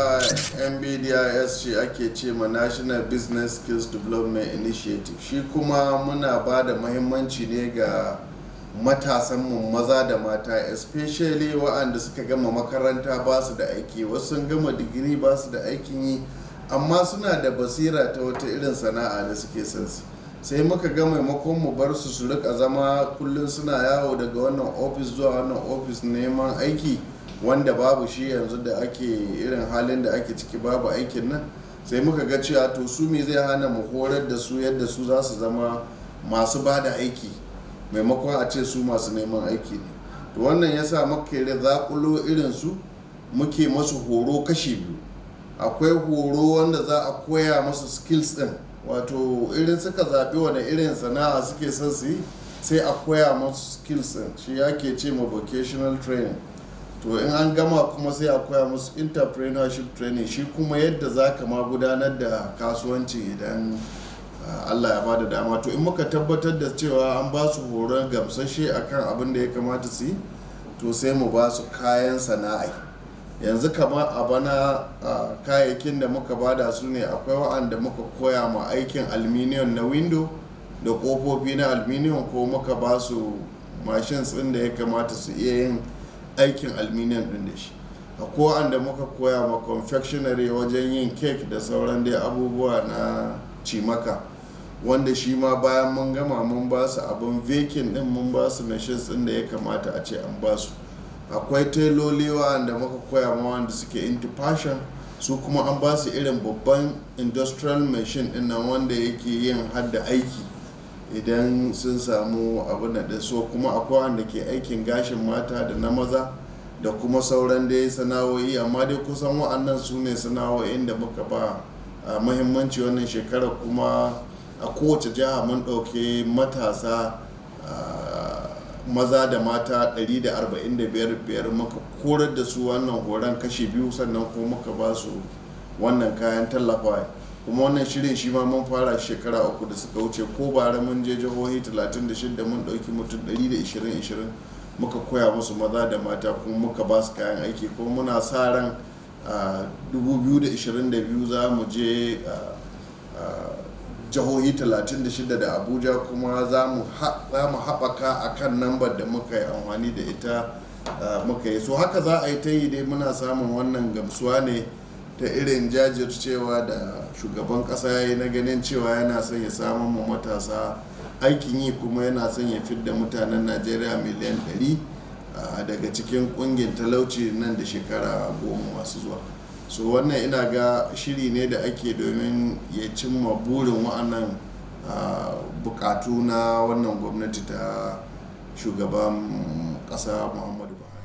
NBDIS shi ake ce ma National Business Skills Development Initiative. Shi kuma muna ba da mahimmanci ne ga matasanmu maza da mata, especially waɗanda suka gama makaranta ba su da aiki. Wasu sun gama digiri ba su da aikin yi, amma suna da basira ta wata irin sana'a da suke son su. Sai muka ga maimakon mu bar su su rika zama kullum suna yawo daga wannan ofis zuwa wannan ofis neman aiki, wanda babu shi yanzu da ake irin halin da ake ciki, babu aikin nan. Sai muka ga cewa to, su me zai hana mu horar da su yadda su za su zama masu ba da aiki, maimakon a ce su masu neman aiki ne? To, wannan ya sa muka yi zaƙulo irin su, muke masu horo kashi biyu. Akwai horo wanda za a koya masu skills din, wato irin suka zaɓi wani irin sana'a suke son su yi, sai a koya masu skills din, shi ake ce ma vocational training. To, in an gama kuma, sai a koya musu entrepreneurship training, shi kuma yadda za ka ma gudanar da kasuwanci idan Allah ya bada dama. To, in muka tabbatar da cewa an ba su horon gamsashe akan abin da ya kamata su yi, to sai mu ba su kayan sana'a. Yanzu kamar a bana, kayayyakin da muka bada su ne: akwai wa'anda muka koya ma aikin aluminium na window da kofofi na aluminium, ko muka ba su machines ɗin da ya kamata su iya yin aikin aluminium ɗin da shi. Akwai wa'anda muka koya ma confectionery, wajen yin cake da sauran dai abubuwa na cimaka, wanda shi ma bayan mun gama mun ba su abin baking din, mun ba su machines din da ya kamata a ce an ba su. Akwai tailoli wanda muka koya ma, wanda suke into fashion, su kuma an ba su irin babban industrial machine din nan wanda yake yin hadda aiki idan sun samu abin da so. Kuma akwai wanda ke aikin gashin mata da na maza da kuma sauran dai sana'o'i. Amma dai kusan wa'annan su ne sana'o'in da muka ba muhimmanci wannan shekarar. Kuma a kowace jiha mun ɗauke matasa maza da mata 145 muka korar da su wannan horon kashi biyu, sannan kuma muka ba su wannan kayan tallafawa. Kuma wannan shirin shi ma mun fara shekara 3 da suka wuce. Ko bara mun je jihohi 36, mun ɗauki mutum 120 muka koya musu, maza da mata, kuma muka ba su kayan aiki. Kuma muna sa ran a 2022 za mu je jihohi 36 da Abuja, kuma za mu haɓaka a kan nambar da muka yi amfani da ita muka yi. So haka za a yi ta yi dai. Muna samun wannan gamsuwa ne ta irin jajircewa da shugaban ƙasa ya yi na ganin cewa yana son ya samun mu matasa aikin yi, kuma yana son ya fidda mutanen Najeriya miliyan 100 daga cikin ƙungin talauci nan da shekara 10 masu zuwa. So wannan ina ga shiri ne da ake domin ya cimma burin wa'annan bukatu na wannan gwamnati ta shugaban ƙasa Muhammadu Buhari.